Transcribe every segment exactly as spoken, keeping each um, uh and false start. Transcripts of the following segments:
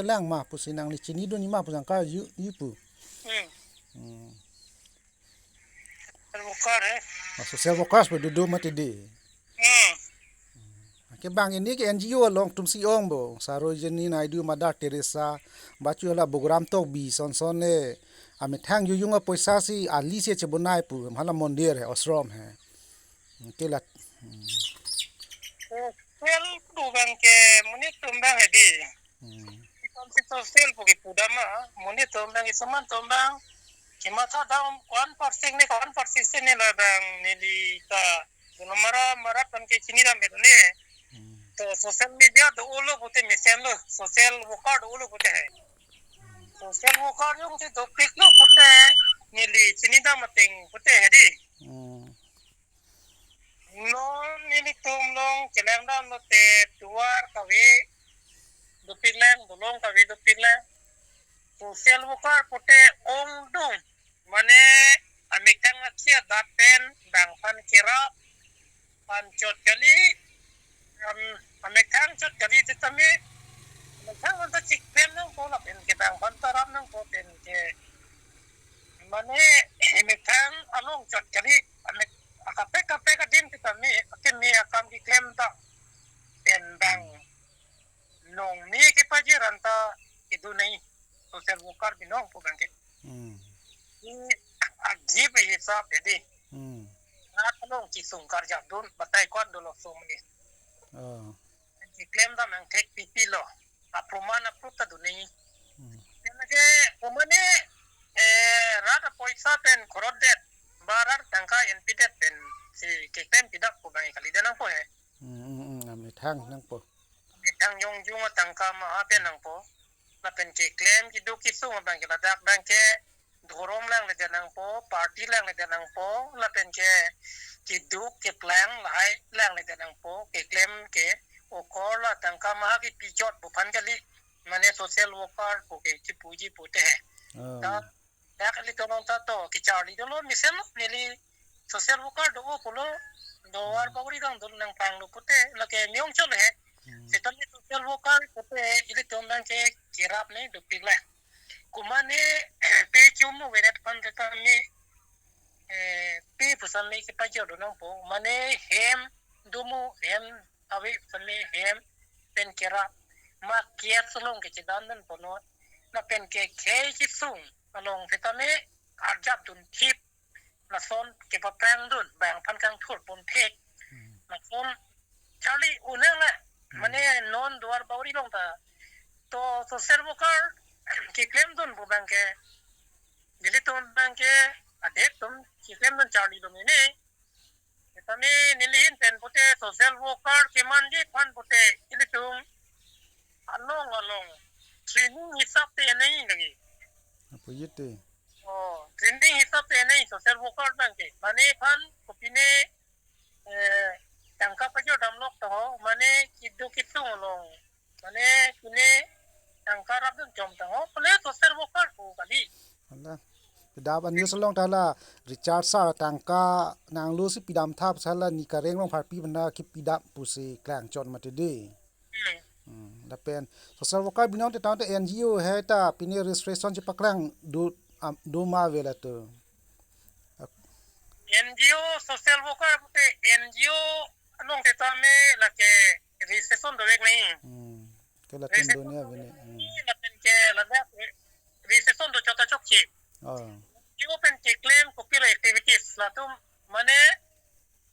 lang ma pusi nangli chinidun ma pusi nangkarju pu. Hmm. Hmm. Worker, eh. Ah, social workers pu dodo mati di. Hmm. Ke bang ini ke N G O along atum si ong bo. Sarojini Naidu, Mother Teresa, bachu hala Bogram Tokbi, son son ne. Amethang jujung apoisa si ali si chebonai pu, hala mondir he, ashram he. Ke la. Hmm. Social pu bang ke monit atum bang he di. Hmm. Itum si social pu ke pudam ma, monit atum bang, isuman atum bang. Kematha dam one percent ne, one percent ne la bang neli ta. Guna mara mara pen ke chinidam bedo ne. Hmm. To social media do-olo pute mesen lo, social worker do-olo pute he. Social worker jongsi dopik lo pute neli chinidam ateng pute he di. Hmm. Non nelitum along kelangdam lote tovar kave dopik lang, dolong kave dopik lang. Social worker pute ongdung. Mane amethang aksi adat pen bang aphan kerap aphan chot kali, am, amethang chot kali sitame, amethang aphan ta chiklem nangpo lapen ke bang aphan ta rap nangpo pen ke. Mane amethang along chot kali, ame, akaprek kaprek adim sitame, akimi akam keklem ta pen bang. Nong mi kepajir anta idu nai social worker binong pu bang ke. Hmm. Ni agip e hisap jadi. Hmm. Nat along kisung karjap dun batai kon dolo so mani. Oh. Keklem ta nang thek pipi lo. Aproman aprup ta dun nai. Hmm. Lake umane, eh, rat apoisa pen khorot det. Ba rat tangka enpi det pen si keklem pidak pu bang kali de nangpo he. Hmm, hmm, hmm, amethang nangpo. Amethang jongjung atangka ma apen nangpo. Lapen keklem keduk kesung abang ke ladak bang ke dhorom lang le de nangpo, party lang le de nangpo, lapen ke keduk keplang lahai lang le de nangpo, keklem ke okor la tangka ma kepi chot pu aphan kali, mane social worker pu ke chipuji pute he. Oh. Ta dak ilitum along ta to kecharli dolo mesen lo neli social worker do-o pulo, Duar Bagori gang dolo nangpang lo pute, lake miyong chot he. Hmm. Sitame social worker pute ilitum bang ke kerap ne dopik la. Kumane pe chumu vedet pan teta me, eh, pe pusan me kepajor do nangpo. Mane hem domu hem ave sitame hem pen kerap ma kiat solong kechedan dan pono. Lapen ke khei kesung along sitame arjap dun thip. Lason kepaphrang dun bang aphan kangthur pon thek. Hmm. Lason charli unang la. Hmm. Mane non Duar Bagori along ta to social worker keklem dun pu bang ke. Nelitum bang ke adet atum keklem dun charli dun ini. Tame nelihin pen pute social worker kemanji aphan pute ilitum along along training hisap te nai lagi. Apo ye te? Oh, training hisap te nai social worker bang ke. Mane aphan kopine, eh, tangka pajor damlok to ho, mane keduk kesung along. Mane pine tangka rap dun chom ta ho, pule social worker pu kali. Hala. Pidap an news along ta hala Richard sir tangka nanglo si pidam thap sala ni kareng long pharpi bana kipidap pusi klang chot mati di. Hmm. Hmm, lapen social worker binong te tang te N G O he ta pine registration chepaklang do, am, do ma ave la to. N G O social worker pute N G O along te tame lake registration dovek nai. Hmm. Ke latum registration do ne ave ne. Dovek Hmm. Nai, lapen ke ladak registration do chot ta chokche. Oh. N G O pen keklem kopilo activities latum mane,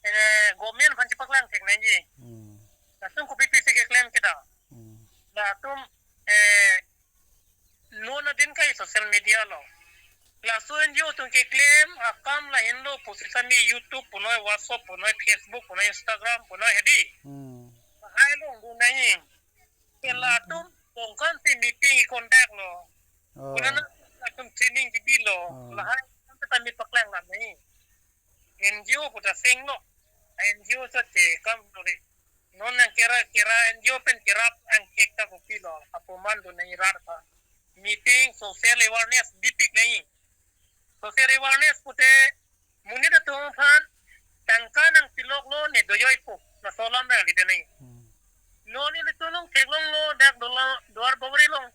eh, government aphan chepaklang thek nangji. Hmm. Latum kopi pisi keklem kita. Hmm. Latum, eh, non adin kai social media along. Laso N G O atum keklem akam lahenlo pusi sami YouTube punoi, WhatsApp punoi, Facebook punoi, Instagram punoi he di. Hmm. Hai long do nai. Ke latum tongkan si meeting conduct lo. Oh. Kuna na latum training kibilo. Oh. Lahai kan ta mi paklang lam nai. N G O pu ta seng lo. N G O sa te kam lo re. Non nang kera kera N G O pen kerap angkek ta kopilo. Apoman do nai rat pa. Meeting social awareness bipik nai. Social awareness pute monit atum aphan tangka nangpilok lo ne doyoi po. Laso alam nang di nai. Hmm. Non nelitum along theklong lo dak dola Duar Bagori along.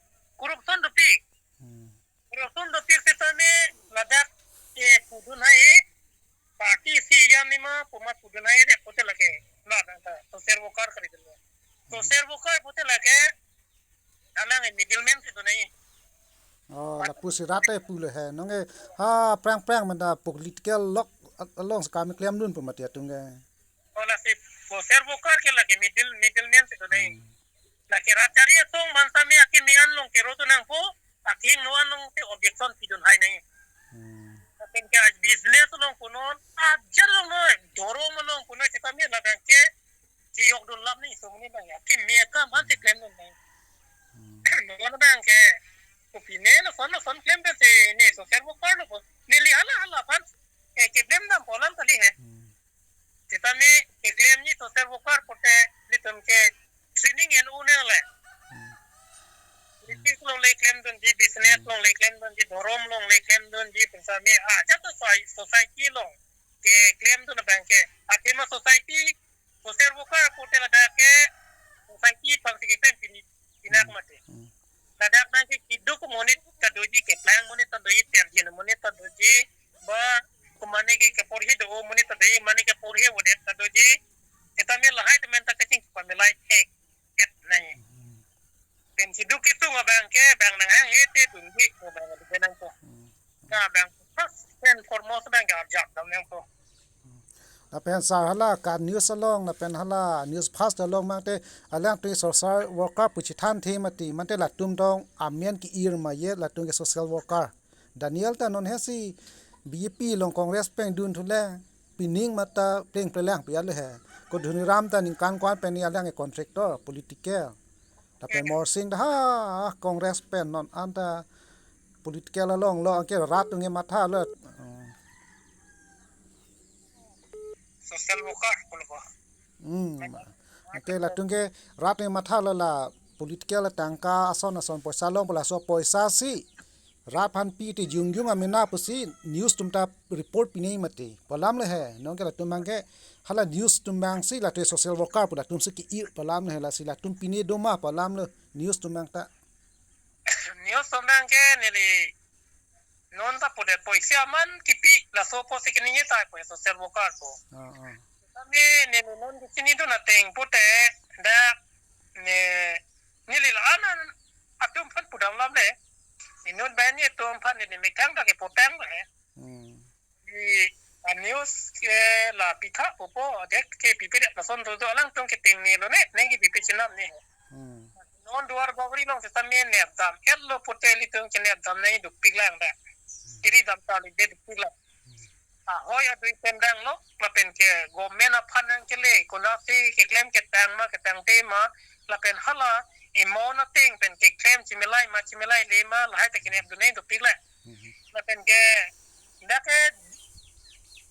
Middleman si do nai. Oh, lapusi rat ta pulo he. Nonke ha prang prang manda political lok along si kam klemdun pu mati atum ke. Oh, lasi social worker ke lake middle, middleman si do nai. Hmm. Lake rat chari asong man sami akimi an long kero tu nangpo, aking no an long te objection pidun hai nai. Hmm. Akin ke business long punon, ajar long noi, dorom long punon, sitame labang ke, chiyok dun lam ni, so muni bang ya, kimi akam han si klemdun nai. Hmm. No labang ke, kopi ne, no son, no son klem pe si, ne social worker lo po, neli hala, hala aphan, eh, keklem dampo alam kali he. Hmm. Sitame keklem ni social worker pote nelitum ke training en un nang le. Hmm. Politics along le klemdunji, business along le klemdunji, dorom along le klemdunji, pusitame, ah, jat soci-, society along keklemdun abang ke. Athema society, social worker pote ladak ke society aphan si keklem pini, pinak mati. Hmm. Ladak nang ke kiduk monit ta doji, keplang monit ta doji, terjin monit ta doji, ba kumane ke keporhi do monit ta doji, mane keporhi avedet ta doji. Sitame lahai temen ta kachingki pamelai thek et nai. Hmm. Pen kiduk kisung abang ke, bang nanghanghe te dunji, abang dunji nangpo. Hmm. Na bang first and foremost bang ke arjap dam nangpo. Lapen sar hala ka news along, lapen hala news fast along mate alangtum social worker pu chethanthe mati, mate latum tong amen ke-ir ma ye latum ke social worker. Daniel ta non he si B J P along Congress pen dun thule, pining mata pleng plelang pi ale he. Ko Dhoniram ta ningkan ko-an pen ni alang ke contractor, political. Lapen Morsing ta ha Congress pen non anta political along lo, anke rat atum ke matha lo. Hmm. Social worker pulo po. Hmm. Anke latum ke rat atum ke matha lo la political tangka ason ason poisa long pu laso poisa si rat aphan pi te jung jung amena pusi news atum ta report pine mati. Pu alam le he. Nonke latum abang ke hala news atum abang si latum social worker pu latum si ke-ir pu alam le he, lasi latum pine doma pu alam le news atum abang ta. News atum abang ke neli non ta pudet poisa man kipi laso po si keningje tai po social worker po. Ah, ah. Kami neli non di sini tu nateng pute dak ne neli la anan atum aphan pudam lam le. Inut bani atum aphan neli methang ta kepotang le. Hmm. Di a news ke la pitha popo dek ke pipe dak lason tu tu alangtum keteng ni lo ne, neng ke pipe chenam ni. Hmm. Non Duar Bagori along sitame nep dam, et lo pute ilitum ke nep dam nai dukpik lang dak. Kiri dam ta li de dukpik lang. Ah, hoi adui pen dang lo, lapen ke government aphan nang kele, konat si keklem ketang ma, ketangte ma, lapen hala, amount ateng pen keklem chimelai ma, chimelai le ma, lahai ta kenep dun nai dukpik lang. Mhm. Lapen ke, dak ke,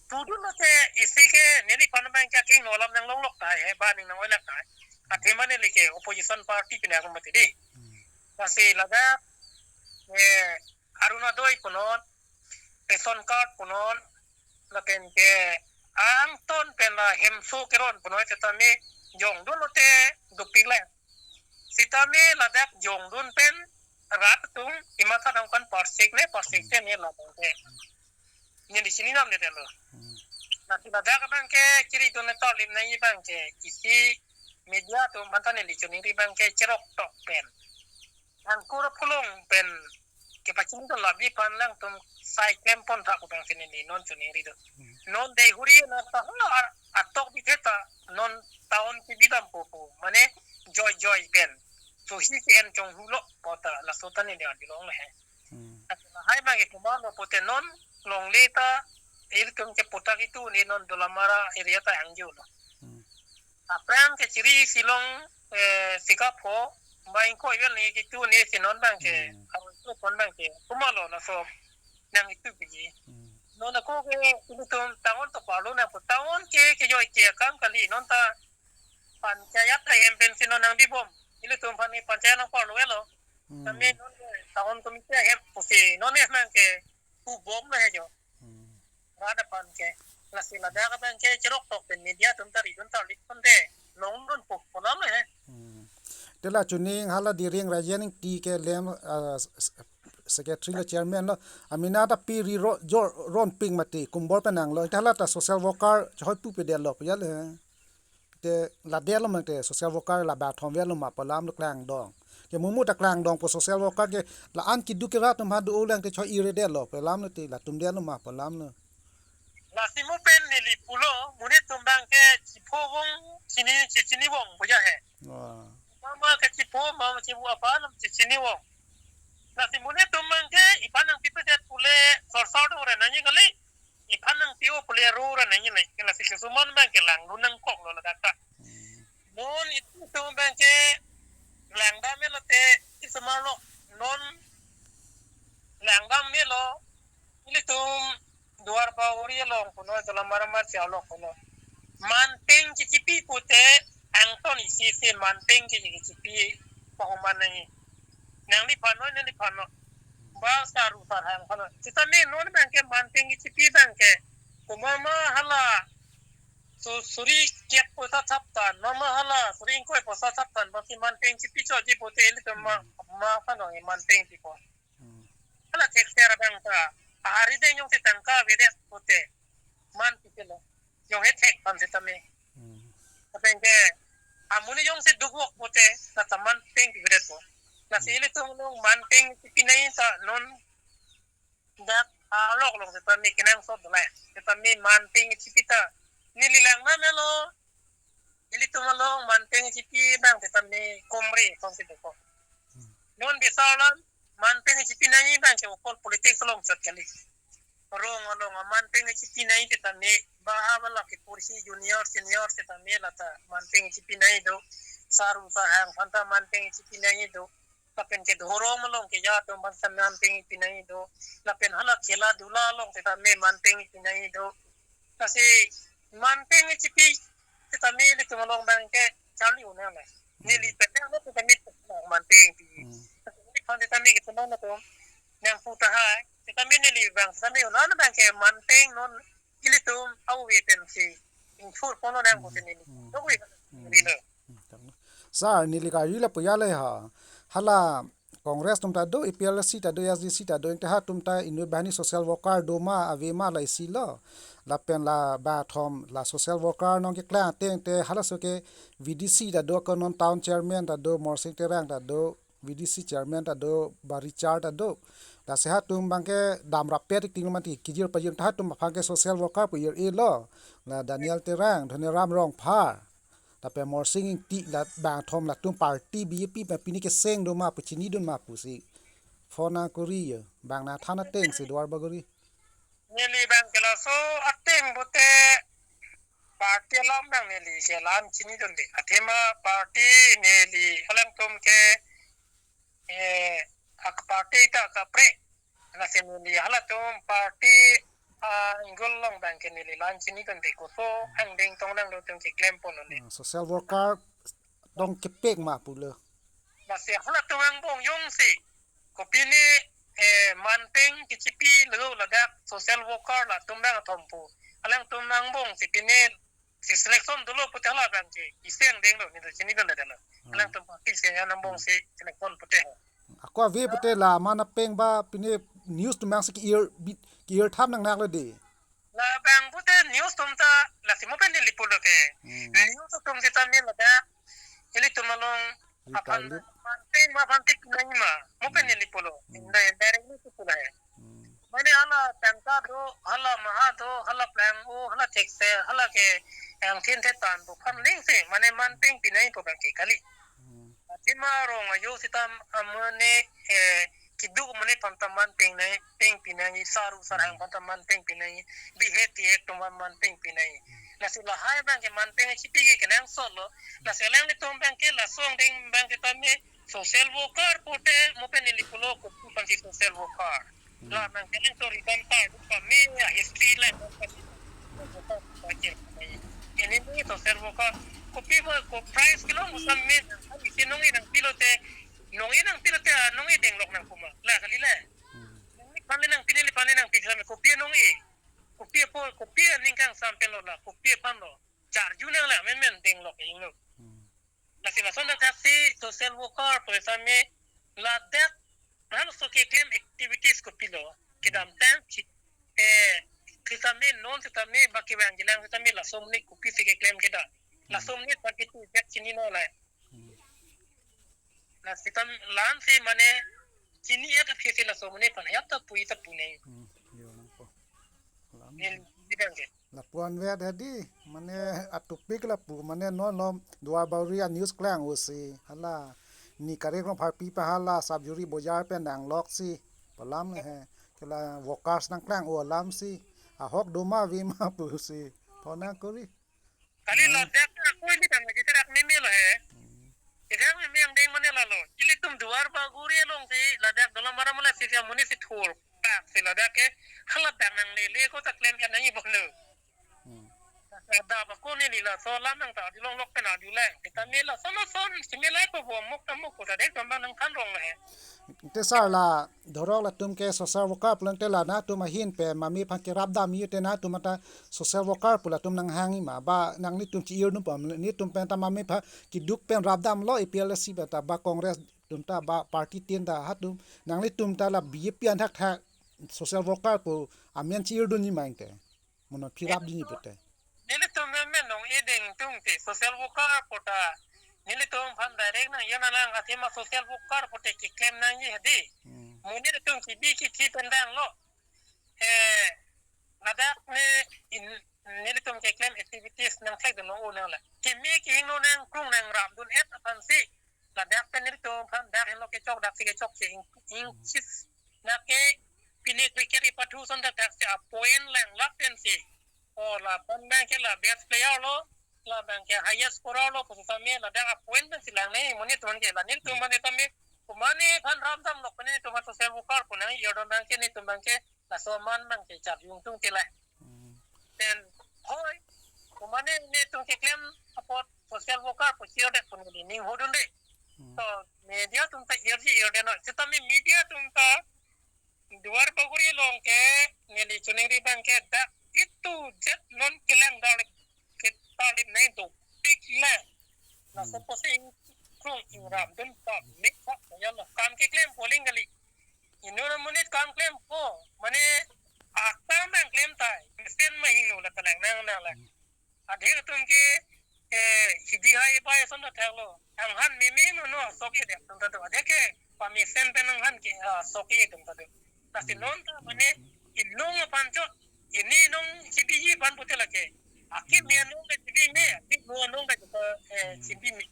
tudun lo te isi ke, neli aphan abang ke aking no alam nang longlok ta, he, ba ning nang oilak ta. Athema neli ke opposition party pina akong mati di. Hmm. Lasi ladak, eh, Arunodoi punon, ration card punon, lapen ke angton pen la hemso keron punon sitame jongdun lote dukpik lang. Sitame ladak jongdun pen rat atum imatha dam kan parsik ne, parsik te ne labang ke. Neli chinine namde lo. Hmm. Lasi ladak abang ke kiri dun ne tarlip nai abang ke isi media atum aphan ta neli choningri abang ke cherok tok pen. Angkur apulong pen kepachini dun labi aphan alangtum sai klem pon tha pu abang si neli non choningri do. Hmm. Non dei huri na ta ha atok bithe ta non town ke bidam popo. Mane joi joi pen. So hi ke en chonghu lo po ta laso ta neli adilong le he. Hmm. Hai abang ke kumar lo pute non longle ta ilitum ke putak itu ne non Dolamara area ta angju lo. Hmm. Aphrang ke chiri silong, eh, sikap ho, ba ingkoi vel ni kitu ni si non abang ke, hmm, aro itu pon abang ke, kumalo laso, nang itu piji. Hmm. Non ako ke, ilitum tangon to palo na po, tangon ke, kejoi ke akam kali, non ta, panchayat ta hem pen si non nang dibom, ilitum aphan ni panchayat nang palo elo. Hmm. Kami non ke, tangon komite hem, pusi, non abang ke, pu bom na he jo. Hmm. Rat aphan ke. Lasi ladak abang ke cherok tok pen media atum ta ridun tarlip pon te. Longdun po, pu alam he. Hmm. Te la chuning hala Diring Rajen Ingti ke lem, ah, s-, s-, secretary lo chairman lo. Amena ta pi ri ro, jo, ron ping mati kumbor penang lo. Te hala ta social worker chehoi pu pe det lo pu ya le. Te la det lo mate social worker la ba thom vet lo ma pu alam lo klang dong. Ke mumu ta klang dong po social worker ke la-an keduk kera atum ha do-o lang te choi-iredetlo pu alam lo te, latum detlo ma pu alam lo. Lasi mo pen neli pulo, monit atum abang ke chipho vong chini, chechini vong puja he. Wah. Mama ke chipho, mama chibu apa nam chechini vong. Lasi monit atum abang ke iphan nangpipedet pule sorsor do ra nangji kali. Iphan nangpi-o pule ro ra nangji le. Lasi kesuman abang ke langdun nangkoklo ladak ta. Hmm. Non ilitum abang ke langdam melo te, isomar lo, non langdam melo, ilitum Duar Bagori along kono, Jala Maramar si along kono. Manpeng kechipi pute, angton isi isi manpeng ke kechipi pahuman nangji. Nangliphan noi, nangliphan noi. Ba saru sarhang phan noi. Sitame non abang ke manpeng kechipi abang ke. Komat ma hala su-, suri kep poisa thaptan, mama hala suri ingkoi poisa thaptan, bangsi manpeng chipi choji pute ilitum ma, ma phan noi manpeng chipo. Hmm. Hala thekser abang ta, ahari deng jongsi tangka avedet pute, man pipilo. Jong he thek phan sitame. Hmm. Abang ke, amonit jongsi dukvok pute, na ta manpeng pivedetpo. Lasi Hmm. ilitum along manpeng chipi nangji ta non dak alok along sitame kenangsot dole. Sitame manpeng chipi ta neli langdam melo. Ilitum along manpeng chipi abang sitame komre kong si dokok. Non bisar alam manpeng chipi nangji abang ke okol politics along chot kali. Rong along manpeng chipi nangji sitame baha bala ke kursi junior senior sitame lata manpeng chipi nangji do. Saru sarhang phan ta manpeng chipi nangji do. Lapen ke dhorom along ke ya atum aphan manpeng chipi nangji do. Lapen hala khela dhula along sitame manpeng chipi nangji do. Lasi manpeng chipi sitame ilitum along abang ke charli un-e le. Neli petang lo sitame manpeng chipi. Hmm. Iphan sitame ke teman atum nangpu tahai. Sitame neli abang sitame un-an abang ke manpeng non ilitum awe pensi ingthur ponlo nang Hmm. pusi neli. Hmm. Dokwe Hmm. neli lo. Hmm. Sir, neli karju lapu ya le ha. Hala Congress atum ta do, A P H L C ta do, A S D C ta do, ante ha atum ta inut banghini social worker do ma, ave ma la isi lo. Lapen la bathom la social worker nangkeklang ateng te halaso ke V D C ta do, ko non town chairman ta do, Morsing Terang ta do, V D C chairman ta do, ba Richard ta do. Lasi ha atum abang ke dam rapet ik ting mati kijir pajir ta ha atum aphan ke social worker pu ir-e lo. La Daniel Terang, Dhoniram Rongphar. Lapen Morsing Ingti la bangthom latum party B J P pen pini keseng do ma pu chinidun ma pusi phone nangkuri yo. Bang nangthan ateng si Duar Bagori. Neli abang ke laso ateng pute party alam abang neli ke la-an chinidunde. Athema party neli alangtum ke, eh, ak party ta kaprek. Lasi neli halatum party, ah, angle along abang ke neli la-an chinidunde, koso angdeng tong nanglo atum keklem pon un-e. Hmm, social worker tong kepek ma pulo. Lasi halatum angbong jongsi kopine, eh, manpeng kechipi lo ladak social worker latum abang athom pu. Alangtum angbong si pine si selection dolo pute hala abang ke isi angdeng lo, neli ta chinidunde lo. Hmm. Alangtum party si angbong Hmm. si selection pute. Ako ave pute la manpeng ba pine news atum abang si ke-ir bi-, ke-ir tham nangnak lo de. La abang pute news atum ta lasi mo pen neli pulo ke. Hmm. News atum sitame ladak ilitum along Ri aphan Karli. Manpeng ma aphan tik nangji ma. Mo pen Hmm. neli pulo. Hmm. Indirect neli pulo he. Hmm. Mane hala tangka do, hala maha do, hala plang-o, hala thekser, hala ke angthin thetan pu aphan ning se, mane manpeng pi nangji pu abang ke kali. Hmm. Athema rong ajo sita amonit, eh, keduk amonit aphan ta manpeng nangji, peng pi nangji, saru sarhang aphan ta manpeng pi nangji, bihek tihek atum aphan manpeng pi nangji. Lasi lahai abang ke manpeng chipi ke kenangsot lo. Lasi alanglitum abang ke laso angdeng abang ke tame social worker pute mo pen neli pulo kopi aphansi social worker. Hmm. La nang kenangsot ri dam ta, tame a history la. Ini ni social worker. Kopi mo ko prize kelong mo tame, isi nongji nangpi lote, nongji nangpi lote, ah, nongji denglok nang kuma. La kali le. Hmm. Neliphan le nangpi, neliphan le nangpi sitame kopi nongji. Kopi apot, kopi aning kangsam pen lo la, kopi aphan lo. Charju nang la, menmen denglok ingno. Hmm. Lasi lason athak si social worker pu sitame ladak halaso keklem activities kopilo. Kedamtang si, eh, sitame non sitame baki bang jilang sitame laso amonit kopisi keklem kedo. Laso amonit baki tu jak chini no la. Hmm. Lasi tam lan si mane chini ya ta phisi laso mane pan ya ta pui ta pune. Hmm, yo nangpo. Alam. Neli di bang ke. Lapuan vet hadi, mane atupik lapu, mane non lom Duar Bagori a-news klang usi, hala, ni karik rong pharpi pa hala, Sapjuri bojar pen nanglok si, palam he, kela workers nangklang o alam si, ahok doma vima pusi, thona kuri. Kali, hmm, ladak na koi ni kan lagi terak meme lo he. Hmm. Terak meme yang deng mane lalo. Ilitum Duar Bagori along si, ladak Dolamara mala si, si amuni si thur. Tak si ladak ke, haladak nanglele ko ta klem kan nangji bolo. Hmm. Ada apa ko ni nila so lam nang ta dilong lok pen adu le. Kita mela so na son, si mela ko bo mok ta mok ko ta dek tambang nangthan rong le. Te sar la, dorok latum ke social worker pulang te la nangtum ahin pen mami aphan kerap dam ji te nangtum ata social worker pu latum nanghangji ma ba nanglitum chi-ir num pam netum pen ta mami aphan keduk pen rap damlo A P H L C pen ta ba Congress atum ta ba party tin ta hatum nanglitum ta la B J P an thakthak social worker pu amen chi-ir dunji ma ingte. Mono phi rap dunji pute. Nelitum men men nong edeng tung te social worker pu ta. Nelitum aphan direct nang yana nang athema social worker pu te keklem nangji hadi. Hmm. Mo nelitum kebi kethi pen dang lo. Eh, ladak ne in, nelitum keklem activities nangthek dun long o nang la. Keme kehingno nangkrung nangrap dun-et aphan si. Ladak pen nelitum aphan dak henlo kechok dak si kechok si ing, ing, hmm, chis. Dak ke pine cricket ipathu ason dak dak si a-point lang lak pen si. O lapen abang ke la best player lo, labang ke highest scorer lo, pusi tame ladak a-point pen si lang ne, mo nelitum ke la nelitum, hmm, mane tame, kumane aphan rap damlok pen nelitum social worker pu nang-ir dun abang ke nelitum abang ke, laso aman abang ke chap jung tung te la. Hmm. Then, hoi, kumane nelitum keklem apot social worker pu chi-ir det pu neli ning hodun de. Hmm. So, media atum ta irji ir det noi. Sitame media atum ta Duar Bagori along ke neli choningri abang ke dak itu jet non kelang dar kita lim nai do pik le. Laso, hmm, pusi ingkrung ingrap dun ta mik sa ya lo. Kam keklem polling kali. Inut amonit kam klempo. Mane akam abang klem tai. Mesen ma hingno la talang nang nang la. Hmm. Adhe atum ke, eh, hidi hai bai ason ta thaklo. Anghan meme no no sok ye dek atum ta do. Adhe ke pamesen pen anghan ke, ah, sok ye atum ta do. Lasi, hmm, non ta mane inong aphan chot, ini nong chibiji aphan pute lake. Akimi, hmm, anong ke chibi me, akimi anong ke, eh, hmm, chibi me.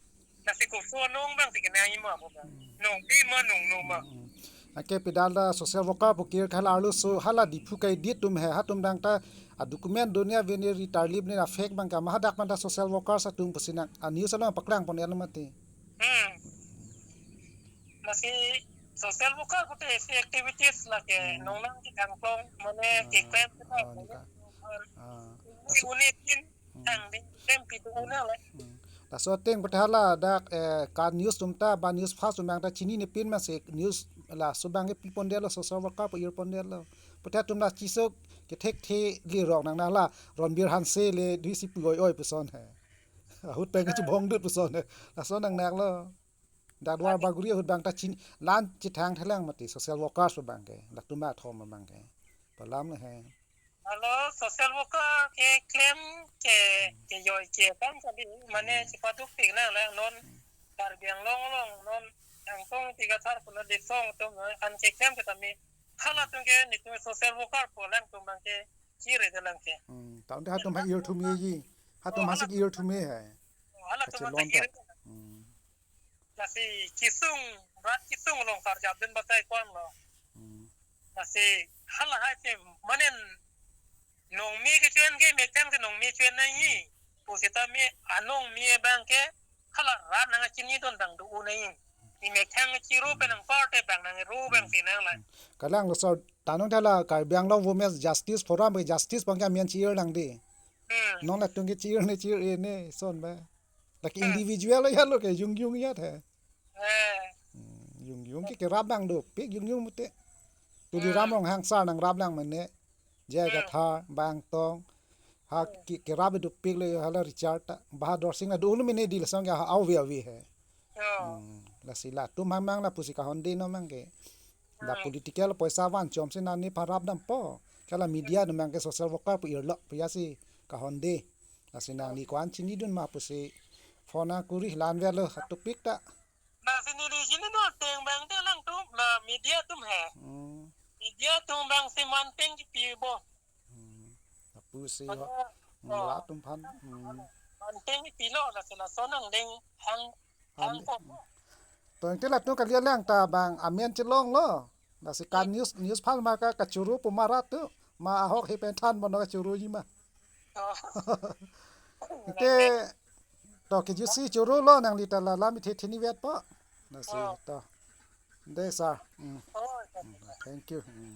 Lasi koso anong abang si kenangji ma pu abang. Hmm. Nong bi ma nong no ma. Hmm. Ake pidal ta social worker pu kir khala arlo so hala Diphu kai dit atum he hatum dang ta a-document dunia veni ri tarlip ni a-fake abang kama hadak man ta social workers atum pusi nang a-news along paklang pon ya mati. Hmm. Lasi social worker pute isi activities lake, hmm, nong nang kithang klong mane, ah, keklem kita, ah, mane nika, ah, uni uni tin, hmm, tang di klem pitu una le. Hmm. Laso ateng pute hala dak, eh, ka news atum ta ba news fast atum abang ta chinine pin ma si news laso abang ke pi pon det lo social worker pu ir pon det lo. Pute atum ta chisok kethekthe le rok nang na la Ronbir Hanse le dui si pu oi oi puson he. Ahut pen ke chubong dut puson he. Laso nang nak lo. Dak Duar Bagori ahut abang ta chin lan chethang thelang mati social workers abang ke. Dak atum athom abang ke. Palam he. Alo social worker keklem ke, kejoi ke kam kali mane, hmm, chipaduk pik nang lang non, hmm, Karbi Anglong along non angkong tiga thar kuna disong atum an keklem ke tame halatum ke nitum social worker pu alangtum abang ke chire de lang ke. Hmm, ta un te hatum ha ir thume ji. Hatum, oh, ha sik hala ir thume he. Halatum abang ta kachelon ir ta. Hmm. Lasi kesung, rat kesung along karjap dun batai kwan lo. Hmm. Lasi hala hai te manen nongmi kechoen ke methang ke nongmi choen nangji. Pusitame anongmi abang ke hala rat nangchinidun abang do-o nangji. Imethang chiru pen nangpar te abang nangru abang, hmm, si nang la. Hmm. Kalang lo sir, tanong ta la Karbi Anglong Women's Justice Forum ke justice abang ke amen chi-ir nang di. Hmm. Non latum ke chi-ir ne chi-ir ne son ba. Lake individual ya lo ke jung jung ya the. Eh. Hmm, jung jung ke kerap abang dopik jung jung mute. Tuliram, hmm, Ronghang sar nangrap lang mane. J I, hmm, Kathar, Bangtong. Ha, hmm, ke, kerap dopik le hala Richard ta. Bahadur Singh la do-o mene di lasong ke ha ave ave he. Oh. Hmm, lasi latum hamang la pusi kahon de no mang ke. La, hmm, political poisa van chom si nani aphan rap dampo. Kala media, hmm, atum abang ke social worker pu irlo pu ya si kahon de. Lasi nangli ko-an chinidun ma pusi phone kuri lan velo hatupik ta. Lasi neli jili no ateng abang te alangtum la media atum he. Hmm. Media atum abang si manteng kipi bo. Hmm. Lapusi ho. Mane, hmm, oh, latum aphan. Hmm. Manteng kipilo lasi lason angdeng hang hang. Ande. Pop. To, ante latum kali alang ta abang amen chelonglo. Lasi kan, yes, news, news aphan ma ka kachoro pu ma rat tu. Ma ahok he pen than bono kachoroji ma. Oh. Ante to kejutsi chorolo nangli ta la lam ithe theni vetpo. Lasi, oh, to. Dei sir. Hmm. Oh, hmm, thank you. Hmm.